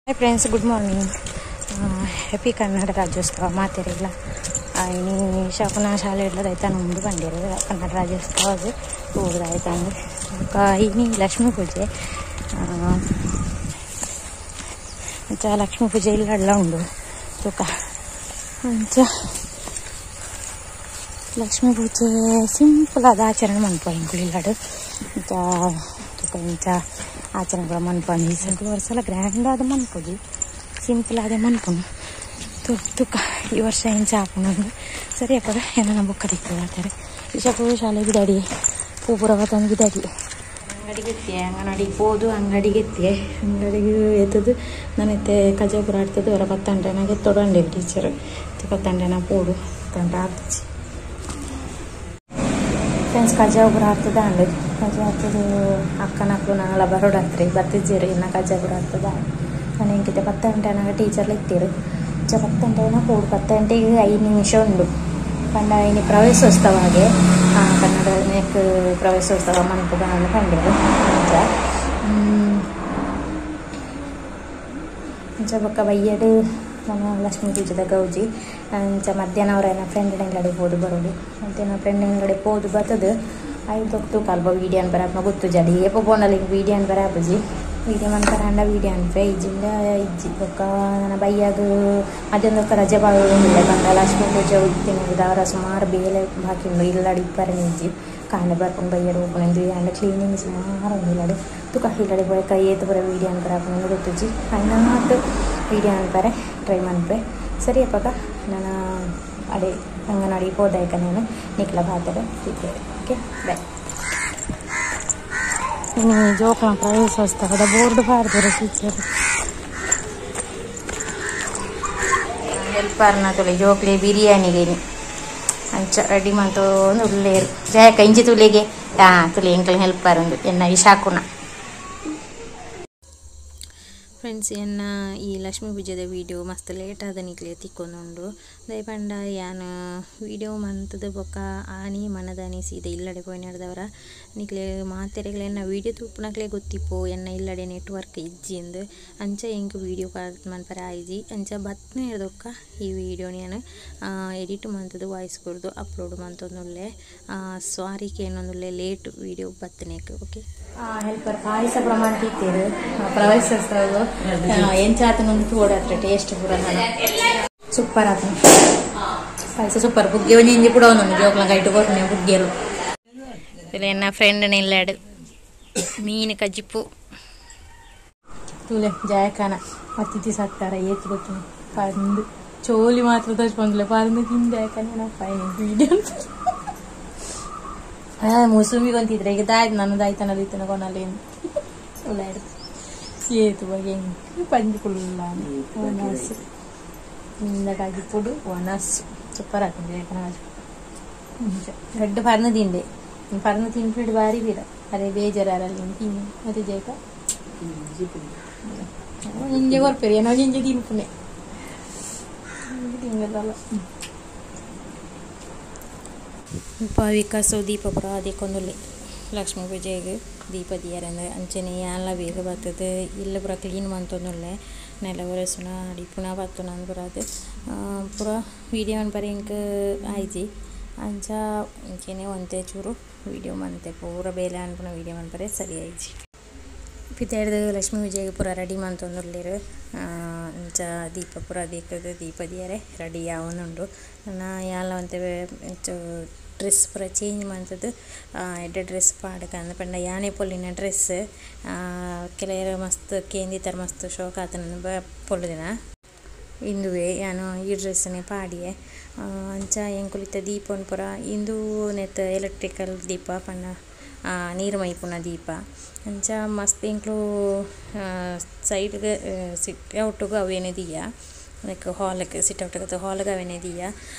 Hi friends, good morning. Happy Kannada Rajyotsava ಮಾತೆರೆಗ್ಲ. ಇನಿ ಶಾಪುನ ಶಾಲೆ ಇಡ್ಲದಾಯ್ತಾನ ಉಂಡು ಬಂದಿರು ಕನ್ನಡ ರಾಜ್ಯೋತ್ಸವ ಹೋಗುದಾಯ್ತಂದು. ಬೊಕ್ಕ ಇನಿ ಲಕ್ಷ್ಮೀ ಪೂಜೆ, ಅಂಚ ಲಕ್ಷ್ಮೀ ಪೂಜೆ ಇಲ್ಲಡ್ಲ ಉಂಡು ತೂಕ. ಅಂಚ ಲಕ್ಷ್ಮೀ ಪೂಜೆ ಸಿಂಪಲ್ ಆದ ಆಚರಣೆ ಮನ್ಪ ಎಂಕುಲು ಇಲ್ಲಡ್. ಅಂಚ ತೂಕ ಇಂಚ ಆಚರಣೆ ಪೂರ ಮನ್ಪಂದು. ಈ ಸಲ ವರ್ಷಲ ಗ್ರ್ಯಾಂಡ್ ಆದ ಮನ್ಪೊಲಿ, ಸಿಂಪಲ್ ಆದ ಮನ್ಪುನು. ತುಕ್ಕ ಈ ವರ್ಷ ಇಂಚ ಆಪುಂಡು. ಸರಿ ಅಪ್ಪಗ ಏನ ಬೊಕ್ಕ ತಿಕ್ಕುದಾತಾರೆ. ಇಶಕು ಶಾಲೆ ಬಿದಾಡಿ ಪೂ ಪೂರ ಬತ್ತೊಂದು ಬಿದಾಡಿ. ಅಂಗಡಿಗೆ ಎತ್ತಿ, ಅಂಗನವಾಡಿಗೆ ಪೋದು ಅಂಗಡಿಗೆ ಎತ್ತಿ, ಅಂಗಡಿಗೆ ಎತ್ತದು ನಾನಿತ್ತೆ ಕಜಾಪುರ ಆಡ್ತದೆ. ಹೊರ ಪತ್ತಂಟೆ ನಾಗೆ ಎತ್ತೊಡಂಡೆ ಟೀಚರ್ ಪತ್ತಂಟೆ ನಾ ಪೋಡು ಪತ್ತಂಟೆ ಆಡ್ತಿಚ್ಚಿ. ಫ್ರೆಂಡ್ಸ್, ಕಜಾಪುರ ಆಡ್ತದ ಅಂಡು ಕಜಾ ಆಡ್ತದು. ಅಕ್ಕನಕ್ಕೂ ನಾಂಗಲ ಬರೋಡತ್ರಿ ಬತ್ತಿದ್ದೀರಿ ಇನ್ನು ಕಜಾಪುರ ಆಡ್ತದ. ನಾನು ಎಂಕಿತ್ತೆ 10 ಗಂಟೆ ನಾಗ ಟೀಚರ್ಲ ಇತ್ತೀರು. ಚ 10 ಗಂಟೆನ ಪೋಡು, 10 ಗಂಟೆಗೆ 5 ನಿಮಿಷ ಉಂಡು. ಪಂಡ ಇನಿ ಪ್ರವೇಶೋತ್ಸವಗೆ ಕನ್ನಡ ನೆಕ್ ಪ್ರವೇಶೋತ್ಸವ ಮನ್ಪುಗ ಪಂಡೇರು. ಅಂಚ ಅಂಚ ಬೊಕ್ಕ ಬಯ್ಯಡು ನಾನು ಲಕ್ಷ್ಮೀ ಪೂಜೆದ ಗೌಜಿ. ಅಂಚ ಮಧ್ಯಾಹ್ನ ಅವರ ಫ್ರೆಂಡ್ ಅಂಗಡಿ ಪೋದು ಬರೋಡು. ಮಧ್ಯಾಹ್ನ ಫ್ರೆಂಡ್ ಅಂಗಡಿ ಪೋದು ಬರ್ತದೆ. ಐದು ತೂಕ ಅಲ್ಪ ವೀಡಿಯೋ ಅನ್ಪರ ಗೊತ್ತು ಜಡಿ ಏಪ ಪೋಂಡಲ ವೀಡಿಯೋ ಅನ್ಪರ ಆಪುಜಿ. ವೀಡಿಯೋ ಮನ್ಪರ ಅಂಡ ವೀಡಿಯೋ ಅನ್ಪೆ ಇಜ್ಜಿಂಡ ಇಜ್ಜಿ. ಬೊಕ್ಕ ನನ್ನ ಬಯ್ಯಾಗ ಮಧ್ಯಾಹ್ನ ರಜೆ ಬಾಳುಂದಿಲ್ಲ. ಪಂಡ ಲಕ್ಷ್ಮೀ ಪೂಜೆ ಉತ್ತಿನ ದಾರ ಸುಮಾರು ಬೇಲೆ ಬಾಕಿ ಉಂಡು. ಇಲ್ಲಡಿ ಇಪ್ಪರನೆ ಇಜ್ಜಿ. ಕಾಂಡೆ ಬರ್ಕೊಂಡು ಬಯ್ಯರು ಹೋಗ್ಕೊಂಡು ಅಂಡ ಕ್ಲೀನಿಂಗ್ ಸುಮಾರು ಉಂಡು ಇಲ್ಲಡೆ. ತುಕ ಇಲ್ಲಡೆ ಪೂರ ಕೈ ಏತು ಪೂರ ವೀಡಿಯೋ ಅನ್ಪರ ಆಪುಂಡು ಗೊತ್ತುಜ್ಜಿ. ಐನಾತ್ ವೀಡಿಯೋ ಅನ್ಪರೆ ಟ್ರೈ ಮನ್ಪೆ. ಸರಿ ಅಪ್ಪಗ ನಾನು ಅಡೆ ಅಂಗನವಾಡಿ ಪೋದಾಯ್ಕ ನಾನು ನಿಕ್ಲ ಬಾತಾರೆ ತಿಕ್ಕೇರೆ. Okay, boy. ಇನ್ನು ಜೋಕುಲ ಪ್ರವೇಶೋತ್ಸವದ ಬೋರ್ಡ್ ಪಾಡ್ದೆರ್ ಟೀಚರ್. ಹೆಲ್ಪರ್ನ ತುಲೆ ಜೋಕ್ಲೆ ಬಿರಿಯಾನಿಗೆ ಅಂಚ ರೆಡಿ ಮಂತೊಂದು ಉಲ್ಲೇರು. ಜಯಕ ಇಂಚಿ ತುಲೆಗೆ ತುಲೆ ಎಂಕಲ್ ಹೆಲ್ಪರ್ ಉಂದು ಎನ್ನ ವಿಶಾಕುನ. ಫ್ರೆಂಡ್ಸ್, ಎನ್ನ ಈ ಲಕ್ಷ್ಮೀ ಪೂಜೆದ ವೀಡಿಯೋ ಮಸ್ತ್ ಲೇಟ್ ಆದ ನಿಕ್ಲೆ ತಿಕ್ಕೊಂದುಂಡು. ದಯಪಂಡ ಯಾನ್ ವೀಡಿಯೋ ಮಂತದ ಬೊಕ್ಕ ಆನಿ ಮನದಾನಿ ಸೀದ ಇಲ್ಲಡೆ ಪೋಯಿ ನಡ್ದವರ ನಿಕ್ಲೆ ಮಾತೆರೆಗ್ಲ ಎನ್ನ ವೀಡಿಯೋ ತೂಪುನಕ್ಲೆ ಗೊತ್ತಿಪ್ಪು ಎನ್ನ ಇಲ್ಲಡೆ ನೆಟ್ವರ್ಕ್ ಇಜ್ಜಿ ಅಂದ್. ಅಂಚ ಎಂಕ್ ವೀಡಿಯೋ ಮನ್ಪರೆ ಆಯ್ಜಿ. ಅಂಚ ಬತ್ನ ಹಿಡ್ದೊಕ್ಕ ಈ ವೀಡಿಯೋ ಯಾನ್ ಎಡಿಟ್ ಮಂತದು ವಾಯ್ಸ್ ಕೊರ್ದು ಅಪ್ಲೋಡ್ ಮಂತೊಂದುಲ್ಲೆ. ಸಾರಿ ಕೇನೊಂದುಲ್ಲೆ ಲೇಟ್ ವೀಡಿಯೋ ಬತ್ತನೇಕ್. ಓಕೆ, ಹೆಲ್ಪರ್ ಪಾಯಸ ಪ್ರಮಾಣ ತಿಂತೀರು ಪ್ರವೇಶೋತ್ಸವ ಎಂಚಾತನ ತೋಡತ್ರ ಟೇಸ್ಟ್ ಪೂರ ಸೂಪರ್ ಆತನ ಪಾಯಸ ಸೂಪರ್. ಬುಗ್ಗೆ ಒಂಜಿ ಇಂಜಿ ಕೂಡ ಒಂದೊಂದು ಜೋಕ್ಲ ಕೈಟು ಕೊರ್ನೆ ಬುಗ್ಗೆಲು. ಎನ್ನ ಫ್ರೆಂಡ್ ನಿಲ್ಲಾಡು ಮೀನು ಕಜ್ಜಿಪ್ಪು ತೂಲೆ ಜಯಕಾನ ಅತಿಥಿ ಸತ್ಕಾರ ಏತು ಗೊತ್ತು ಪಂದು ಚೋಲಿ ಮಾತ್ರ ತೋಚ್ಪೊಂದುಲೆ ಪಂದು ತಿಂದ ಫೈನ್ ವೀಡಿಯೋ. ಮುಸುಮಿ ಕೊಂತಿದ್ರೆ ಈಗ ದಾಯ್ತು ನಾನು ದಾಯ್ತನಲ್ಲಿ ಇತ್ತನ ಕೊನಲ್ಲಿ ಉಳ್ಳಾಯ್ತು ಏತು ಬಗೆ ಪಂಜಿ ಕುಲ್ಲ ಒನಸ್ ನಿಂದ ಕಾಜಿಪುಡು ಒನಸ್ ಸೂಪರ್ ಆಗ್ತದೆ. ರಡ್ಡು ಪರ್ನು ತಿಂದೆ ಪರ್ನು ತಿನ್ಪಿಡು ಬಾರಿ ಬೀರ ಅರೆ ಬೇಜಾರಲ್ಲಿ ತಿನ್ನಿ. ಮತ್ತೆ ಜಯಕ ಇಂಜೆ ಕೊರ್ಪೇರಿ ಏನೋ ಇಂಜೆ ತಿನ್ಪುನೆ ತಿಂಗದಲ್ಲ. ವಿಕಾಸು ದೀಪ ಪೂರ ದೀಕೊಂದುಲ್ಲೆ ಲಕ್ಷ್ಮೀ ಪೂಜೆಗೆ ದೀಪ ದಿಯರಂದು. ಅಂಚನೆ ಯಾನ್ಲ ಬೇಗ ಬರ್ತದೆ ಇಲ್ಲ ಪೂರ ಕ್ಲೀನ್ ಮಂತೊಂದುಲ್ಲೆ ನೆಲ ಒರೆಸುನ ಅಡಿಪುನ ಬತ್ತುನ ಪೂರ ಅದು ಪೂರ ವೀಡಿಯೋ ಮನ್ಪರೆ ಎಂಕ್ ಆಯ್ಜಿ. ಅಂಚ ಇಂಚೆನೆ ಒಂತೆ ಚೂರು ವೀಡಿಯೋ ಮಂತೆ ಪೂರ ಬೇಲೆ ಅನ್ಪುನ ವೀಡಿಯೋ ಮನ್ಪರೆ ಸರಿ ಆಯ್ಜಿ. ಪಿದಾಯ್ದು ಲಕ್ಷ್ಮೀ ಪೂಜೆಗೆ ಪೂರ ರೆಡಿ ಮಂತೊಂದುಲ್ಲೆರ್. ಅಂಚ ದೀಪ ಪೂರ ದೀಕದು ದೀಪ ದಿಯರೆ ರೆಡಿ ಆವೊಂದುಂಡು. ನನ ಯಾನ್ಲ ಒಂತೆ ಡ್ರೆಸ್ ಪೂರ ಚೇಂಜ್ ಮಂತುದು ಎಡ್ಡೆ ಡ್ರೆಸ್ ಪಾಡ್ಕಂದ್ ಪಂಡ ಯಾನೆ ಪೊಲ್ಲಿನ ಡ್ರೆಸ್ ಕೆಲವೆರ್ ಮಸ್ತ್ ಕೇಂದಿತ್ತರ್ ಮಸ್ತ್ ಶೋಕ್ ಆತನ ಪೊಲ್ಲುದಿನ ಇಂದುವೆ ಯಾನು ಈ ಡ್ರೆಸ್ನೆ ಪಾಡಿಯೆ. ಅಂಚ ಎಂಕುಲು ಇತ್ತೆ ದೀಪನ್ ಪೂರ ಇಂದು ನೆತ್ತ ಎಲೆಕ್ಟ್ರಿಕಲ್ ದೀಪ ಪಂಡ ನೀರು ಮೈಪುನ ದೀಪ. ಅಂಚ ಮಸ್ತ್ ಎಂಕ್ಲು ಸೈಡ್ಗ್ ಸಿಟ್ ಔಟುಗು ಅವೇನೆ ದೀಯ ಲೈಕ್ ಹಾಲ್ಗ್ ಸಿಟ್ ಔಟ್ ಹಾಲ್ಗ್ ಅವೇನೆ ದೀಯ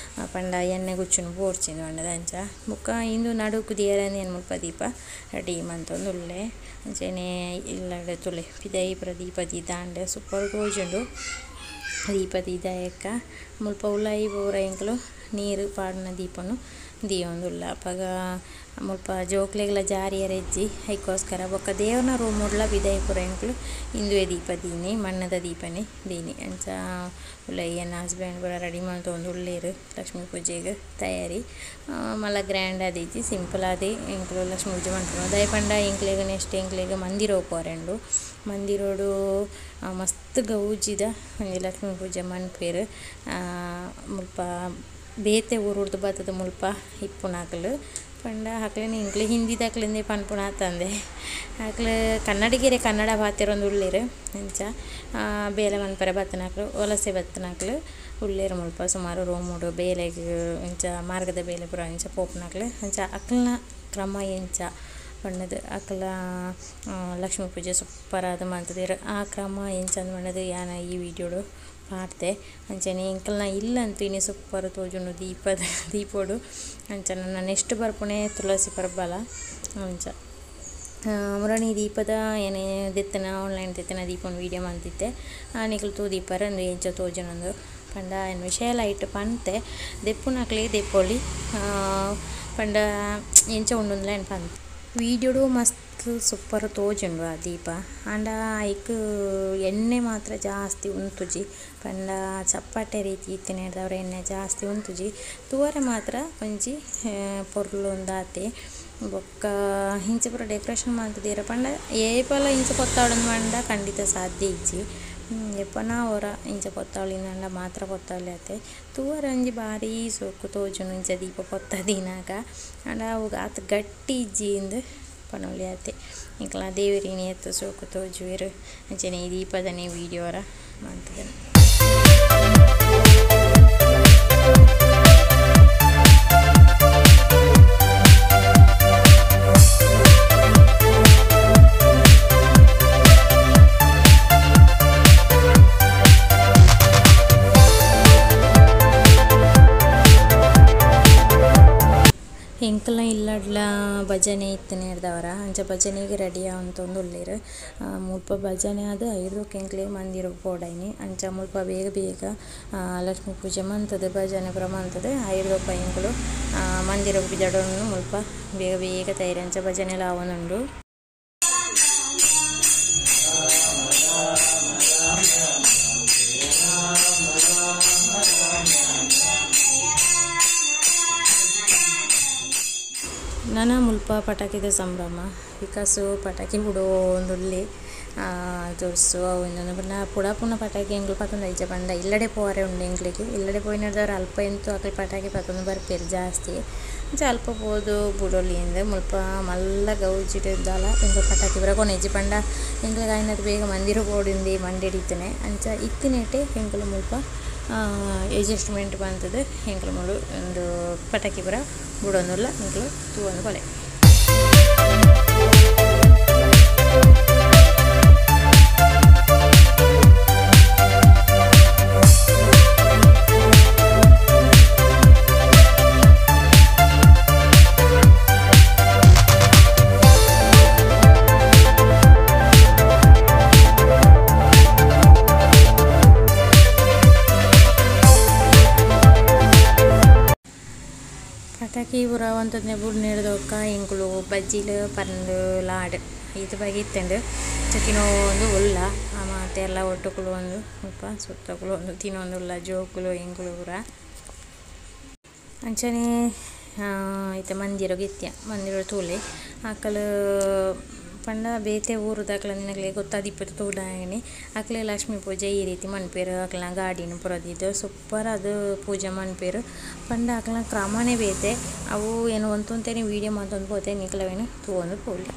ಪಂಡ ಎಣ್ಣೆ ಗುಚ್ಚುನು ಬೋಡ್ಚಿಂದು ಪಂಡದ. ಅಂಚ ಬೊಕ್ಕ ಇಂದು ನಡುಕು ದಿಯರೆ ಏನ್ ಮುಲ್ಪ ದೀಪ ರೆಡಿ ಮಂತೊಂದುಲ್ಲೆ. ಅಂಚನೆ ಇಲ್ಲಡೆ ತೂಲೆ ಪಿದಯಿ ಪೂರ ದೀಪ ದೀದಾಂಡ್ ಸೂಪರ್ ತೋಜುಂಡು ದೀಪ ದೀದಾಯಕ್ಕ. ಮುಲ್ಪ ಉಲಾಯಿ ಪೂರ ಎಂಕುಲು ನೀರು ಪಾಡುನ ದೀಪನು ದೀಯೊಂದುಲ್ಲ ಅಪಗ ಮುಲ್ಪ ಜೋಕ್ಲೆಗ್ಲ ಜಾರಿಯರ ಇಜ್ಜಿ ಐಕೋಸ್ಕರ ಬೊಕ್ಕ ದೇವನ ರೂಮುಡ್ಲ ಪಿದಾಯಿ ಪೂರ ಎಂಕುಲು ಇಂದುವೆ ದೀಪ ದೀನಿ ಮಣ್ಣದ ದೀಪನೆ ದೀನಿ ಅಂಚ ಉಲ್ಲ ಎನ್ನ ಹಸ್ಬೆಂಡ್ ಪೂರ ರೆಡಿ ಮಲ್ತೊಂದು ಉಲ್ಲೆರ್ ಲಕ್ಷ್ಮೀ ಪೂಜೆಗ್ ತಯಾರಿ ಮಲ್ಲ ಗ್ರ್ಯಾಂಡ್ ಆದಿಜ್ಜಿ ಸಿಂಪಲ್ ಆದಿ ಎಂಕುಲು ಲಕ್ಷ್ಮೀ ಪೂಜೆ ಮನ್ಪುನು ದಾಯೆ ಪಂಡ ಎಂಕ್ಲೆಗ್ ನೆಕ್ಸ್ಟ್ ಎಂಕ್ಲೆಗ್ ಮಂದಿರ ಪೋರೆಂಡು ಮಂದಿರೊಡು ಮಸ್ತ್ ಗೌಜಿದ ಒಂಜಿ ಲಕ್ಷ್ಮೀ ಪೂಜೆ ಮನ್ಪೆರ್ ಮುಲ್ಪ ಬೇತೆ ಊರುಡ್ದು ಬತ್ತುದು ಮುಲ್ಪ ಇಪ್ಪುನಕುಲು ಪಂಡ ಅಕ್ಲೆನ ಎಂಕ್ಲೆ ಹಿಂದಿದಕ್ಲೆಂದೇ ಪನ್ಪುನ ಆತಂದೆ ಅಕ್ಲು ಕನ್ನಡಿಗೆರೆ ಕನ್ನಡ ಪಾತೆರೊಂದು ಉಲ್ಲೆರ್ ಅಂಚ ಬೇಲೆ ಮನ್ಪರೆ ಬತ್ತಿನಕ್ಲು ವಲಸೆ ಬತ್ತಿನಕ್ಲು ಉಲ್ಲೆರ್ ಮುಲ್ಪ ಸುಮಾರು ರೂಮುಡು ಬೇಲೆಗ್ ಇಂಚ ಮಾರ್ಗದ ಬೇಲೆ ಪೂರ ಇಂಚ ಪೋಪುನಕ್ಲು ಅಂಚ ಅಕ್ಲ್ನ ಕ್ರಮ ಎಂಚ ಪಂಡದು ಅಕ್ಲ ಲಕ್ಷ್ಮೀ ಪೂಜೆ ಸೂಪರ್ ಆದ್ ಮಲ್ತುದೆರ್ ಆ ಕ್ರಮ ಎಂಚ ಪಂಡದು ಯಾನ್ ಈ ವಿಡಿಯೋಡು ಪಾಡ್ದೆ ಅಂಚನೆ ಎಂಕಲ್ನ ಇಲ್ಲಂತೂ ಇನಿ ಸೂಪರ್ ತೋಜುಂಡು ದೀಪದ ದೀಪೊಡು ಅಂಚ ನನ ನೆಕ್ಸ್ಟ್ ಬರ್ಪುನೆ ತುಳಸಿ ಪರ್ಬಲ ಅಂಚ ಮುರಣಿ ದೀಪದ ಏನೇ ದೆತ್ತನ ಆನ್ಲೈನ್ ದೆತ್ತನ ದೀಪನ ವೀಡಿಯೋ ಮಲ್ತಿತ್ತೆ ನಿಕುಲು ತೂದಿಪ್ಪರ್ ಉಂದು ಎಂಚ ತೋಜುಂಡು ಪಂಡ ಏನ್ ವಿಷಯ ಲೈಟ್ ಪಂತೆ ದೆಪ್ಪುನಕ್ಲೆಗ್ ದೆಪ್ಪೊಲಿ ಪಂಡ ಎಂಚ ಉಂಡುಂದುಲ ಏನ್ ಪಂತೆ ವೀಡಿಯೋಡು ಮಸ್ತ್ ಸೂಪರ್ ತೋಜುಂಡು ಆ ದೀಪ ಆಂಡ ಐಕ್ ಎಣ್ಣೆ ಮಾತ್ರ ಜಾಸ್ತಿ ಉಂತುಜಿ ಪಂಡ ಚಪ್ಪಾಟೆ ರೀತಿ ಇತ್ತಿನೆಡ್ದವರ ಎಣ್ಣೆ ಜಾಸ್ತಿ ಉಂತುಜಿ ತೂವರೆ ಮಾತ್ರ ಒಂಜಿ ಪೊರ್ಲು ಉಂದಾತೆ ಬೊಕ್ಕ ಇಂಚ ಪೂರ ಡೆಕೋರೇಷನ್ ಮಲ್ತುದೆರ್ ಪಂಡ ಏಪಲ ಇಂಚ ಪೊತ್ತಾವೊಡು ಪಂಡ ಖಂಡಿತ ಸಾಧ್ಯ ಇಜ್ಜಿ ಏಪನ ಒರ ಇಂಚ ಪೊತ್ತಾವೊಲಿ ಮಾತ್ರ ಪೊತ್ತಾವೊಲಿ ಆತೆ ತೂವರೆ ಒಂಜಿ ಬಾರಿ ಸೋಕು ತೋಜುಂಡು ಇಂಚ ದೀಪ ಪೊತ್ತ ದೀನಾಗ ಆಂಡ ಅವು ಆತ್ ಗಟ್ಟಿ ಇಜ್ಜಿ ಇಂದ್ ಪನೊಲಿ ಆತೆ ಎಂಕಲ್ನ ದೇವೆರ್ ಇನಿ ಏತ್ ಸೋಕು ತೋಜುವೆರ್ ಅಂಚನೆ ಈ ದೀಪದನೆ ವೀಡಿಯೋ ವರ ಮಲ್ತುದೆರ್. ಎಂಕಲ್ನ ಇಲ್ಲಡ್ಲ ಭಜನೆ ಇತ್ತಿನೆಡ್ದವರ ಅಂಚ ಭಜನೆಗ್ ರೆಡಿ ಆವೊಂದು ಉಲ್ಲೆರ್ ಮುಲ್ಪ ಭಜನೆ ಆದ್ ಐರ್ದೊಕ ಎಂಕ್ಲೆಗ್ ಮಂದಿರಗ್ ಪೋಡಾಯಿನಿ ಅಂಚ ಮುಲ್ಪ ಬೇಗ ಬೇಗ ಲಕ್ಷ್ಮೀ ಪೂಜೆ ಮಲ್ತುದು ಭಜನೆ ಪೂರ ಮಲ್ತುದು ಐರ್ದೊಕ ಎಂಕುಲು ಮಂದಿರಗ್ ಪಿದಡೊಂದು ಮುಲ್ಪ ಬೇಗ ಬೇಗ ತಯಾರಿ ಅಂಚ ಭಜನೆಲ ಆವೊಂದುಂಡು. ನನ ಮುಲ್ಪ ಪಟಾಕಿದ ಸಂಭ್ರಮ ವಿಕಾಸು ಪಟಾಕಿ ಬುಡೊಂದುಲ್ಲೆ ತೋರ್ಸು ಅವು ಇಂದೊಂದು ಪಂಡ ಪುಡಪುನ ಪಟಾಕಿ ಎಂಕ್ಲು ಪತೊಂದು ಇಜ್ಜ ಪಂಡ ಇಲ್ಲಡೆ ಪೋವರೆ ಉಂಡು ಎಂಕ್ಲೆಗ್ ಇಲ್ಲಡೆ ಪೋಯಿನದವ್ರು ಅಲ್ಪ ಎಂತು ಅಕ್ಲು ಪಟಾಕಿ ಪತೊಂದು ಬರ್ಪೆರ್ ಜಾಸ್ತಿ ಅಂಚ ಅಲ್ಪ ಪೋದು ಬುಡೊಲಿ ಇಂದ್ ಮುಲ್ಪ ಮಲ್ಲ ಗೌಜಿಡ್ ದಾಲ ಎಂಕ್ಲು ಪಟಾಕಿ ಪೂರ ಕೊನೊಯಿಜಿ ಪಂಡ ಎಂಕ್ಲೆಗ್ ಆಯಿನಾತ್ ಬೇಗ ಮಂದಿರ ಪೋಡುಂದು ಮಂಡೆಡ್ ಇತ್ತುನೆ ಅಂಚ ಇತ್ತಿನೆಟೆ ಎಂಕ್ಲು ಮುಲ್ಪ ಅಡ್ಜಸ್ಟ್ಮೆಂಟ್ ಮಲ್ತುದು ಎಂಕ್ಲು ಮೂಲು ಉಂದು ಪಟಾಕಿ ಪೂರ ಬುಡೊಂದುಲ್ಲ ಎಂಕ್ಲು ತೂವೊಂದು ಪೋಲೆ. ಪಟಾಕಿ ಪೂರ ಒಂತೊಂತೆ ಬುಡ್ನೆಡ್ದೊಕ್ಕ ಎಂಕುಲು ಬಜ್ಜಿಲು ಪರ್ಂದ್ ಲಾಡ್ ಈತ್ ಬಗೆ ಇತ್ತುಂಡು ತಿನೊಂದು ಉಲ್ಲ ಮಾತೆರ್ಲ ಒಟ್ಟು ಕುಲೊಂದು ಮುಲ್ಪ ಸುತ್ತ ಕುಲೊಂದು ತಿನೊಂದುಲ್ಲ ಜೋಕುಲು ಎಂಕುಲು ಪೂರ ಅಂಚನೆ ಇತ್ತೆ ಮಂದಿರಗ್ ಇತ್ಯ ಮಂದಿರ ತೂಲೆ ಅಕುಲು ಪಂಡ ಬೇತೆ ಊರುದಕ್ಲೆಗ್ ನಿನಕ್ಲೆಗ್ ಗೊತ್ತಾದಿಪ್ಪು ತೂಡಾಯನೆ ಅಕ್ಲೆ ಲಕ್ಷ್ಮೀ ಪೂಜೆ ಈ ರೀತಿ ಮನ್ಪೆರ್ ಅಕ್ಲ್ನ ಗಾಡಿನ್ ಪೂರ ದೀದ್ ಸೂಪರ್ ಆದ್ ಪೂಜೆ ಮನ್ಪೆರ್ ಪಂಡ ಅಕ್ಲ್ನ ಕ್ರಮನೇ ಬೇತೆ ಅವು ಏನ್ ಒಂತೊಂತೆನೆ ವೀಡಿಯೋ ಮಲ್ತೊಂದು ಪೋತೆ ನಿಕ್ಲ್ ಅವೆನ್ ತೂವೊಂದು ಪೋಲಿ.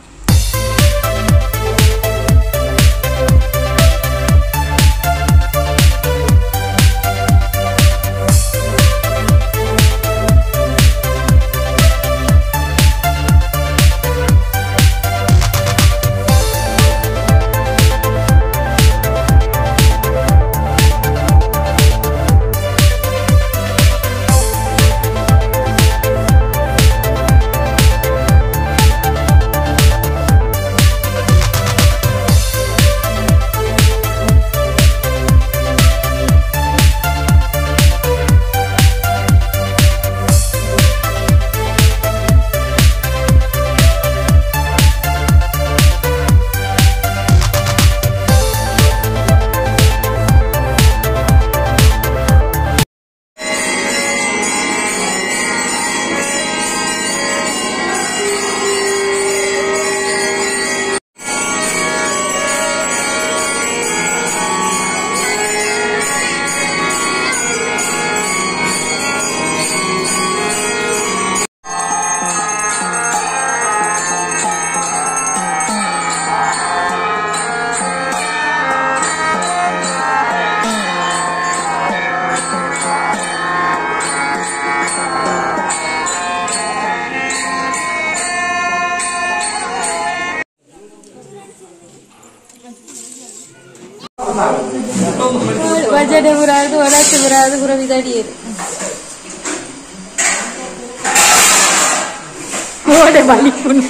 ಭಜನೆ ಪುರಾದು ಒಡಾಚೆ ಪುರಾದು ಪುರ ಬಿದಡಿಯೇರು ಓಡೆ ಬಲಿಪುನು.